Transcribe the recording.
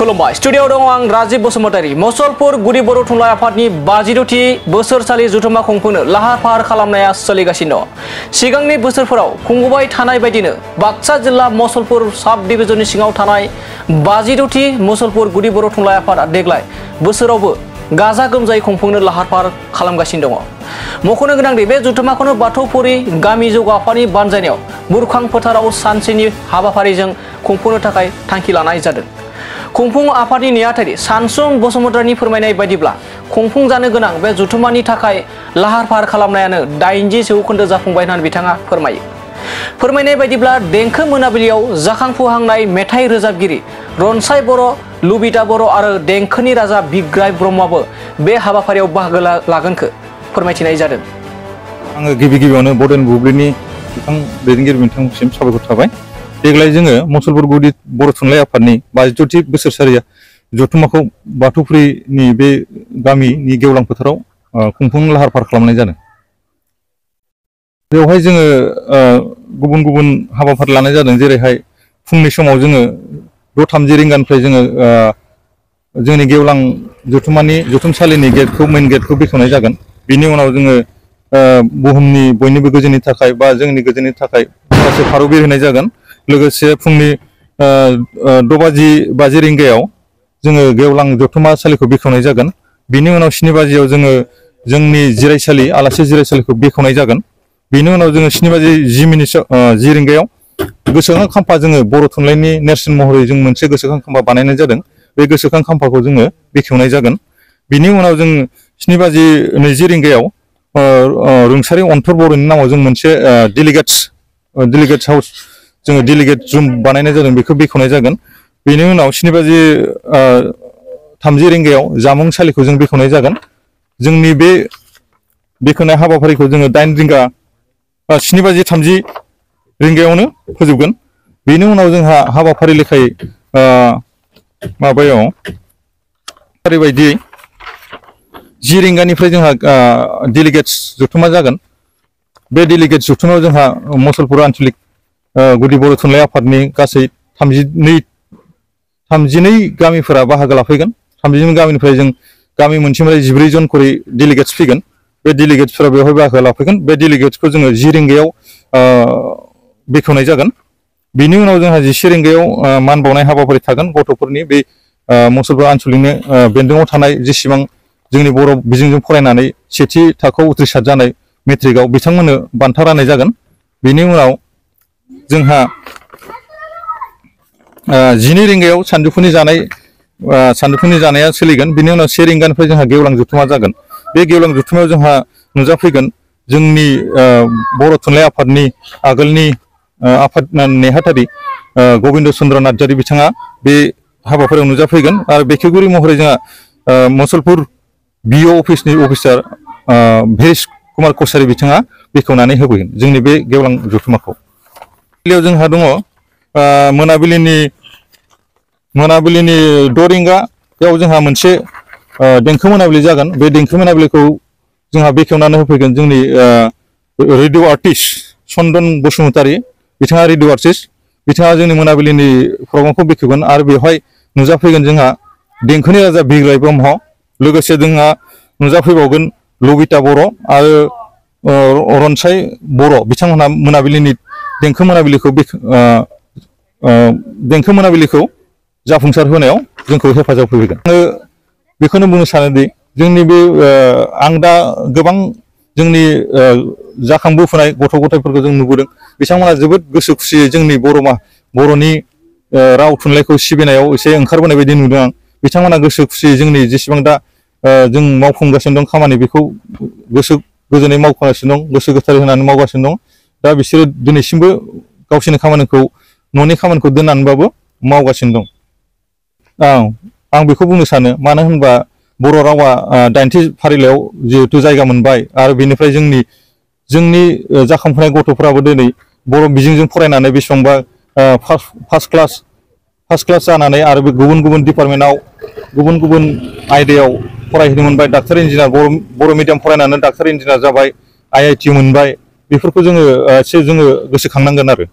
खुलुमबाय स्टुडियोआव दं आं राजीब बसुमतारी। मसलपुर गुदि बर' थुनलाइ आफादनि 52थि बोसोरसालि जथुम्मा खुंफुंनो लाहार फाहार खालामनाया सोलिगासिनो दं। सिगांनि बोसोरफोराव खुंबोबाय थानाय बायदिनो बाक्सा जिल्ला मसलपुर साब डिभिजननि सिङाव थानाय 52थि मसलपुर गुदि बर' थुनलाइ आफादा देग्लाय बोसोरावबो गाजा गोमजायै खुंफुंनो लाहार फाहार खालामगासिनो दङ। मख'नो गोनांदि बे जथुम्माखौनो बाथौफुरि गामि जौगा आफादनि बानजायनायाव बुरखां फोथाराव सानसेनि हाबाफारिजों खुंफुंनो थाखाय थांखि लानाय जादों। खुंफुं आफादनि नेहाथारि सानसुं बसुमतारीनि फोरमायनाय बायदिब्ला खुंफुं जानो गोनां बे जथुम्मानि थाखाय लाहार फाहार खालामनायानो 80% जाफुंबाय होननानै बिथाङा फोरमायो। फोरमायनाय बायदिब्ला देंखो मोनाबिलियाव जाखांफुहांनाय मेथाइ रोजाबगिरि रनसाय बर', लुबिता बर' आरो देंखोनि राजा बिग्राय ब्रह्मआबो बे हाबाफारियाव बाहागो लागोनखौ फोरमायथिनाय जादों। आङो गिबियावनो बड'लेण्ड बुब्लिनि बिथां दैदेनगिरि बिथांसिम साबायखर थाबाय। देग्लाय जोङो मसलपुर गुदि बर' थुनलाइ आफादनि 52थि बोसोरसालिया जथुम्माखौ बाथौफुरिनि बे गामिनि गेवलां फोथाराव खुंफुंनो लाहार फाहार खालामनाय जादों। बेवहाय जोङो गुबुन गुबुन हाबाफारि लानाय जादों, जेरैहाय फुंनि समाव जोङो 6:30 रिंगानिफ्राय जोङो जोंनि गेवलां जथुमसालिनि गेटखौ मेन गेटखौ बेखेवनाय जागोन। बिनि उनाव जोङो बुहुमनि बयनिबो गोजोननि थाखाय बा जोंनि गोजोननि थाखाय माखासे फारौ बिरहोनाय जागोन। लोगोसे फुंनि 6:50 रिंगायाव जोङो गेवलां जथुम्मासालिखौ बेखेवनाय जागोन। बिनि उनाव 7 बाजियाव जोङो जोंनि जिरायसालि आलासि जिरायसालिखौ बेखेवनाय जागोन। बिनि उनाव जोङो 7:10 रिंगायाव गोसोखां खाम्फा जोङो बर' थुनलाइनि नेरसोन महरै जों मोनसे गोसोखां खाम्फा बानायनाय जादों। बे गोसोखां खाम्फाखौ जोङो बेखेवनाय जागोन। बिनि उनाव जों 7:20 रिंगायाव रुंसारि अन्थर बर'नि नामाव जों मोनसे डेलिगेट्स हाउस जोङो डेलिगेट रुम बानायनाय जादों, बेखौ बेखेवनाय जागोन। बेनि उनाव 7:30 रिंगायाव जामुंसालिखौ जों बेखेवनाय जागोन। जोंनि बे बेखेवनाय हाबाफारिखौ जोङो 7:30 रिंगायावनो फोजोबगोन। बेनि उनाव जोंहा हाबाफारि लेखायै ओरैबायदियै 10 रिंगानिफ्राय जोंहा डेलिगेट्स जथुम्मा जागोन। बे डेलिगेट्स जथुम्मायाव जोंहा मसलपुर आन्चलिक गुदि बर' थुनलाइ आफादनि गासै 32 गामिफोरा बाहागो लाफैगोन। 32 गामिनिफ्राय जों गामि मोनसेनिफ्राय 14 जन खरै डेलिगेट्स फैगोन। बे डेलिगेट्सफोरा बेवहाय बाहागो लाफैगोन। बे डेलिगेट्सखौ जोङो 10 रिंगायाव बेखेवनाय जागोन। बिनि उनाव जोंहा 11 रिंगायाव मान बावनाय हाबाफारि थागोन। गथ'फोरनि बे मसलपुर आन्चलिकनि बेन्दोङाव थानाय जेसेबां जोंनि बर' बिजोंजों फरायनानै सेथि थाखोआव उथ्रिसार जानाय मेट्रिकआव बिथांमोननो बान्था राननाय जागोन। बिनि उनाव जोंहा 12 रिंगायाव सानजौफुनि जानाया सोलिगोन। बिनि उनाव 1 रिंगानिफ्राय जोंहा गेवलां जथुम्मा जागोन। बे गेवलां जथुम्मायाव जोंहा नुजाफैगोन जोंनि बर' थुनलाइ आफादनि आगोलनि आफाद नेहाथारि गबिन्द चन्द्र नार्जारि बिथाङा बे हाबाफारियाव नुजाफैगोन। आरो बेखेवगिरि महरै जोंहा मसलपुर बिअ अफिसनि अफिसार भेस कुमार कसारि बिथाङा बेखेवनानै होफैगोन जोंनि बे गेवलां जथुम्माखौ। जोंहा दङ मोनाबिलिनि 6 रिंगायाव जोंहा मोनसे देंखो मोनाबिलि जागोन। बे देंखो मोनाबिलिखौ जोंहा बेखेवनानै होफैगोन जोंनि रेडिअ आर्टिस्ट चन्दन बसुमतारी बिथाङा रेडिअ आर्टिस्ट। बिथाङा जोंनि मोनाबिलिनि प्रग्रामखौ बेखेवगोन। आरो बेवहाय नुजाफैगोन जोंहा देंखोनि राजा बिग्राय ब्रह्म। लोगोसे जोंहा नुजाफैबावगोन लबिता बर' आरो रनसाय बर' बिथांमोनहा मोनाबिलिनि देंखो मोनाबिलिखौ जाफुंसार होनायाव जोंखौ हेफाजाब होफैगोन। आङो बेखौनो बुंनो सानोदि जोंनि बे आं दा गोबां जोंनि जाखांबोफुनाय गथ' गथायफोरखौ जों नुबोदों। बिथांमोना जोबोद गोसो खुसियै जोंनि बर'नि राव थुनलाइखौ सिबिनायाव एसे ओंखारबोनाय बायदि नुदों आं। बिथांमोना गोसो खुसियै जोंनि जेसेबां दा जों मावफुंगासिनो दं खामानि, बेखौ गोसो गोजोनै मावफुंगासिनो दं, गोसो गोथारै होनानै मावगासिनो दं। दा बिसोरो दिनैसिमबो गावसोरनि खामानिखौ न'नि खामानिखौ दोननानैबाबो मावगासिनो दं। आं बेखौ बुंनो सानो, मानो होनबा बर' रावा 8थि फारिलाइयाव जिहेथु जायगा मोनबाय आरो बेनिफ्राय जोंनि जाखांफुनाय गथ'फ्राबो दिनै बर' बिजोंजों फरायनानै बेसेबांबा फार्स्ट क्लास जानानै आरो बे गुबुन गुबुन डिपार्टमेन्टआव गुबुन गुबुन आयदायाव फरायहैनो मोनबाय। डाक्टार इन्जिनियार बर' मिडियाम फरायनानै डाक्टार इन्जिनियार जाबाय, IIT मोनबाय। बेफोरखौ जोङो गोसोखांनांगोन आरो।